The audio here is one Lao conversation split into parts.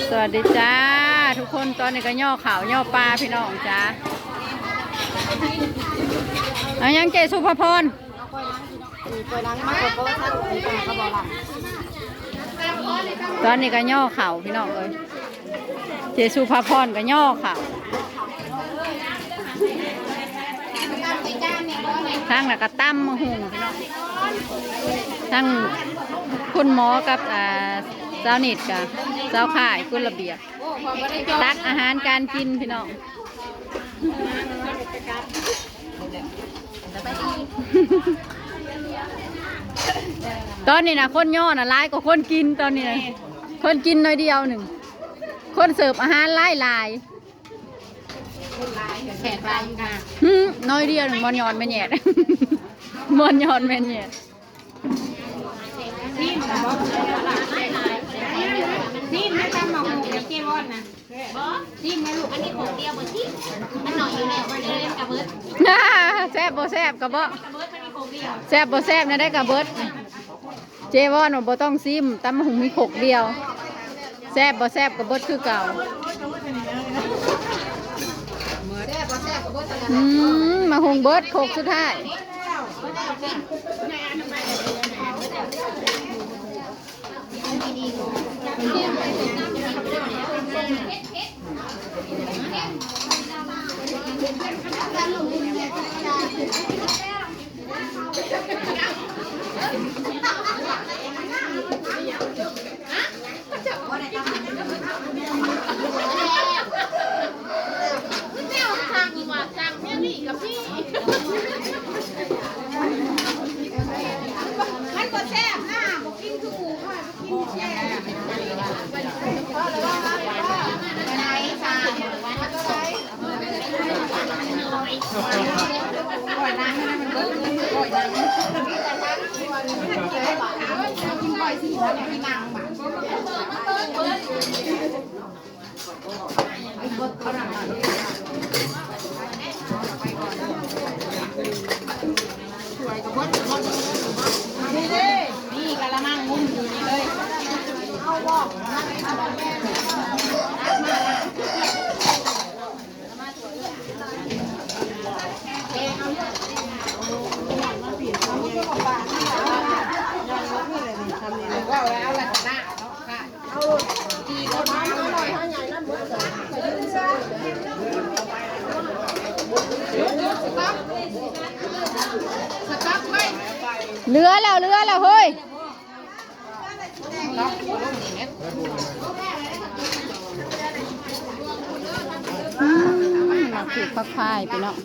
ສະຫວັດດີຈ້າທຸກຄົນ ຕອນນີ້ກໍຍໍ່ເຂົ້າຍໍ່ປາພີ່ນ້ອງຈ້າ. ເອົາຫຍັງເຈ້ສຸພາພອນ? ຕອນນີ້ກໍຍໍ່ເຂົ້າພີ່ນ້ອງເອີຍ ເຈສຸພາພອນກໍຍໍ່ເຂົ້າ ທາງນັ້ນກໍຕຳໝາກຫຸ່ງພີ່ນ້ອງ ທາງຄຸນໝໍກັບ ອ່າ ຊາວນິດກັບຊາວຄ້າຍກົດລະບຽບ ຕັກອາຫານການກິນພີ່ນ້ອງ. ຕອນນີ້ນະ ຄົນຍໍ່ນະຫຼາຍກວ່າຄົນກິນ ຕອນນີ້ນະ ຄົນກິນໜ້ອຍດຽວໜຶ່ງ ຄົນເສີບອາຫານຫຼາຍໆ ແຂກຫຼາຍຢູ່ນະ ຫື ໜ້ອຍດຽວໜຶ່ງ ມ່ວນຍ້ອນແມ່ນແຍດ ມ່ວນຍ້ອນແມ່ນແຍດ. ຊີມແມ່ຕຳໝາກຫຸ່ງເຈວອນນະ ຊີມແມ່ລູກ ອັນນີ້ຂອງດຽວບໍ່ຊີມ ມັນໜ້ອຍຢູ່ແລ້ວ ເລີຍກະເບິດ ແຊບບໍ່ແຊບກະເບິດ ແຊບບໍ່ແຊບແນວໃດກະເບິດ ເຈວອນວ່າບໍ່ຕ້ອງຊີມ ຕຳໝາກຫຸ່ງມີຄົກດຽວ ແຊບບໍ່ແຊບກະເບິດຄືເກົ່າ. ອືມ ໝາກຫຸ່ງເບິດ ຄົກສຸດທ້າຍ. ເຫຼືອແລ້ວ ເຫຼືອແລ້ວເຮີ້ຍ. ອືມ ໝາກເຜັດຜັກພາຍພີ່ນ້ອງ.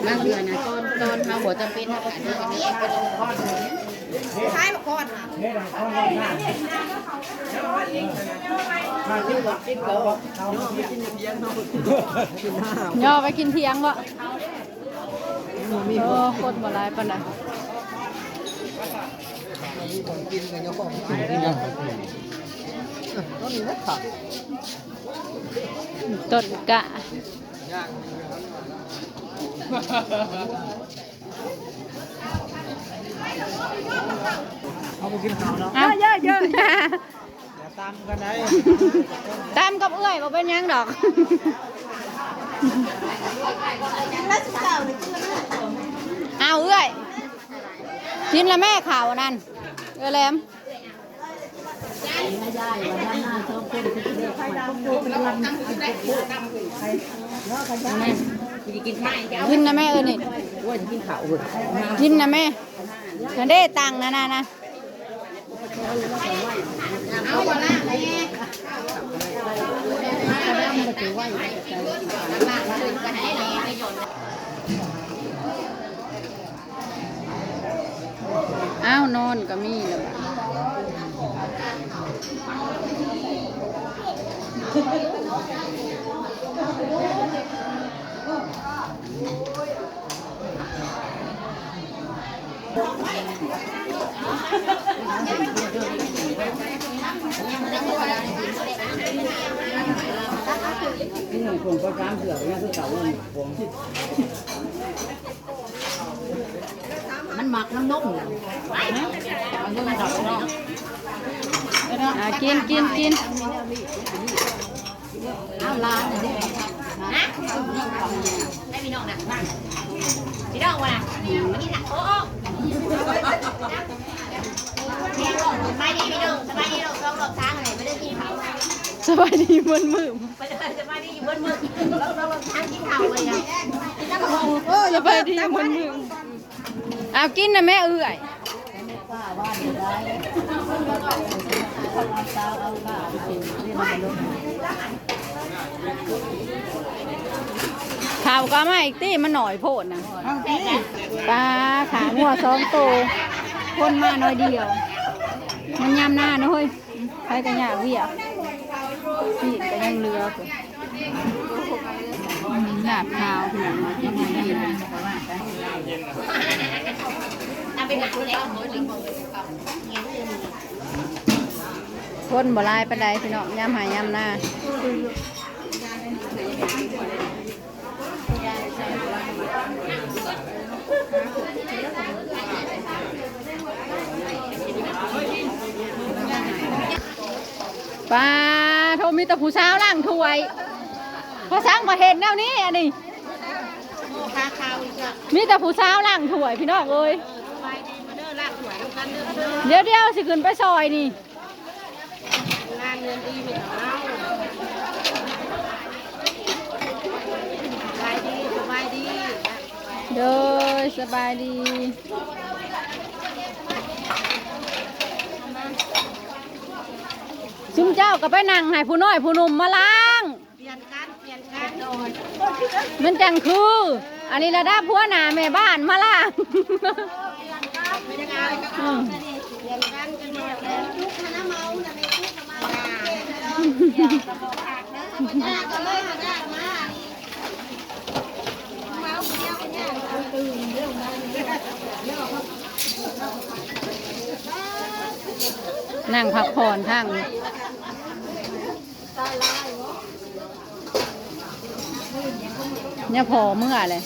ບາງເທື່ອນະ ຕອນ ຕອນເຮົາບໍ່ຈຳເປັນ ເຮົາກໍໃສ່ໝາກກອນ ຍໍ່ໄປກິນຖຽງບໍ່? ໂອ້ ຄົນບໍ່ຫຼາຍປານໃດ. ຕົ້ນກະ ເອົາບໍ່ກິນເຂົ້າເນາະ ເອົາ ເຢີະໆ ຕຳກັນໄດ້ ຕຳກັບເອື້ອຍບໍ່ເປັນຫຍັງດອກ. ເອົາເອື້ອຍ ກິນລະແມ່ເຂົ້ານັ້ນ ເອື້ອຍແຫຼມ. ກິນນະແມ່ເອີນີ້ ກິນນະແມ່ ນັ້ນເດ້ ຕັງນັ້ນນະ. ອ້າວ ນອນກໍມີແລ້ວບາດ. ມັນມັກນຳນົມນະ ເອົາເບິ່ງດອກເນາະ. ອ່າ ກິນ ກິນ ກິນ. ອ້າວ ຫຼານນະເດ້ ຮະ ໃຫ້ພີ່ນ້ອງນະ ພີ່ນ້ອງວ່ານະ ມາກິນນະ ໂອ້ ໂອ້ ສະບາຍດີພີ່ນ້ອງ ສະບາຍດີເດີ ສອງຮອບສາມຫັ້ນແຫຼະ ມາເດີກິນເຂົ້າ ສະບາຍດີເໝິດມື້ ສະບາຍດີເໝິດມື້ ສອງຮອບສາມກິນເຂົ້າເລີຍ ເອີ ສະບາຍດີເໝິດມື້. ເອົາກິນນະແມ່ເອື້ອຍ. ເຂົ້າກໍເອົາມາອີກຕິ ມັນໜ້ອຍໂພດນະ. ເອົາຕິ ປາ ຂາງົວສອງໂຕ ຄົນມາໜ້ອຍດຽວ ມັນຍາມນານະເຮີ້ຍ. ໃຜກໍຍາກວຽກ ຊີ້ນກໍຍັງເຫຼືອພຸ້ນ ອືມ ລາບຂາວພີ່ນ້ອງ ກິນໃຫ້ດີ ຄົນບໍ່ຫຼາຍປານໃດພີ່ນ້ອງ ຍາມໄຮ່ຍາມນາ. ປາໂທ ມີແຕ່ຜູ້ສາວລ້າງຖ້ວຍ ພາສັງປະເທດແນວນີ້ ອັນນີ້ ມີແຕ່ຜູ້ສາວລ້າງຖ້ວຍ ພີ່ນ້ອງເອີຍ. ດຽວໆ ຊິຂຶ້ນໄປຊ່ອຍນີ້. ງານເງິນດີພີ່ນ້ອງເຮົາ ສະບາຍດີ ສະບາຍດີ ໂດຍ ສະບາຍດີ. ຊຸມເຈົ້າກໍໄປນັ່ງໃຫ້ຜູ້ນ້ອຍຜູ້ໜຸ່ມມາລ້າງ. ປ່ຽນກັນ ປ່ຽນກັນ ມັນຈັ່ງຄື ອັນນີ້ລະດັບຫົວໜ້າແມ່ບ້ານມາລ້າງ. ນັ່ງພັກຜ່ອນທາງ ຍາພໍ່ເມືອແຫຼະ.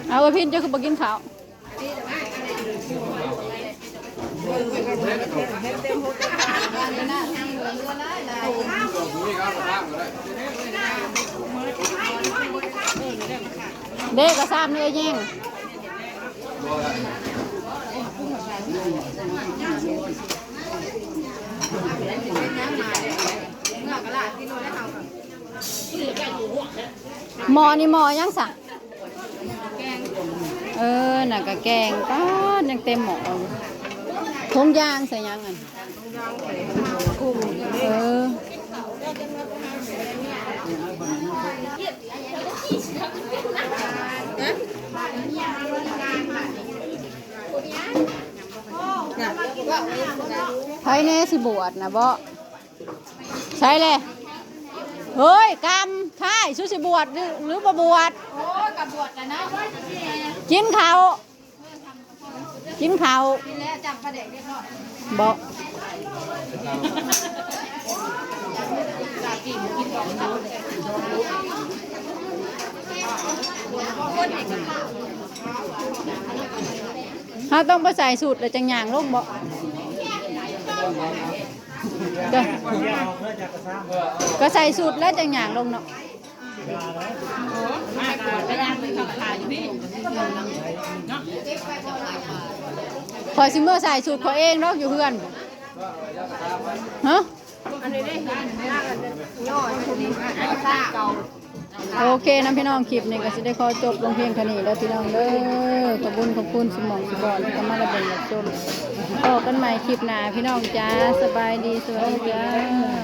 ເອົາ ເອື້ອຍພິນ ເຈົ້າຄືບໍ່ກິນເຂົ້າ? ເດ້ ກະຊາມເລີຍແຍງ ໝໍ້ນີ້ໝໍ້ຫຍັງສະ? ເອີ ນັ້ນກະແກງ ປາດ ຍັງເຕັມໝໍ້ຢູ່. ຖົງຢາງໃສ່ຫຍັງຫັ້ນ? ເອີ ໃຜແດ່ຊິບວດນະເບາະ? ໃສແຫຼະ? ເຮີ້ຍ ກຳ ທ້າຍ ສຸຊິບວດ ຫຼື ຫຼືບໍ່ບວດ? ໂອ້ຍ ກະບວດແລ້ວນະ. ກິນເຂົ້າ ກິນເຂົ້າ ກິນແລ້ວຈ້ຳປາແດກຮຽບຮ້ອຍ ເບາະ. ເຮົາຕ້ອງໄປໃສ່ຊຸດແລ້ວຈັ່ງຍ່າງລົງເບາະ? ກະ ກະໃສ່ຊຸດແລ້ວຈັ່ງຍ່າງລົງເນາະ. ມາກວດໄປທາງນີ້ ເຂົາຂາຍຢູ່ນີ້ເນາະ. ຂ້ອຍຊິເມືອໃສ່ສູດຂ້ອຍເອງດອກຢູ່ເຮືອນ. ຮະ? ໂອເຄນຳພີ່ນ້ອງ ຄລິບນີ້ກໍຊິໄດ້ຂໍຈົບລົງພຽງເທົ່ານີ້ເດີພີ່ນ້ອງເດີ. ຂອບຄຸນ ຂອບຄຸນ ສຸໝ່ອງສຸບອນທີ່ເຂົ້າມາຮັບເບິ່ງຮັບຊົມ. ພໍ້ກັນໃໝ່ຄລິບໜ້າພີ່ນ້ອງຈ້າ. ສະບາຍດີ ສະຫວັດດີຈ້າ.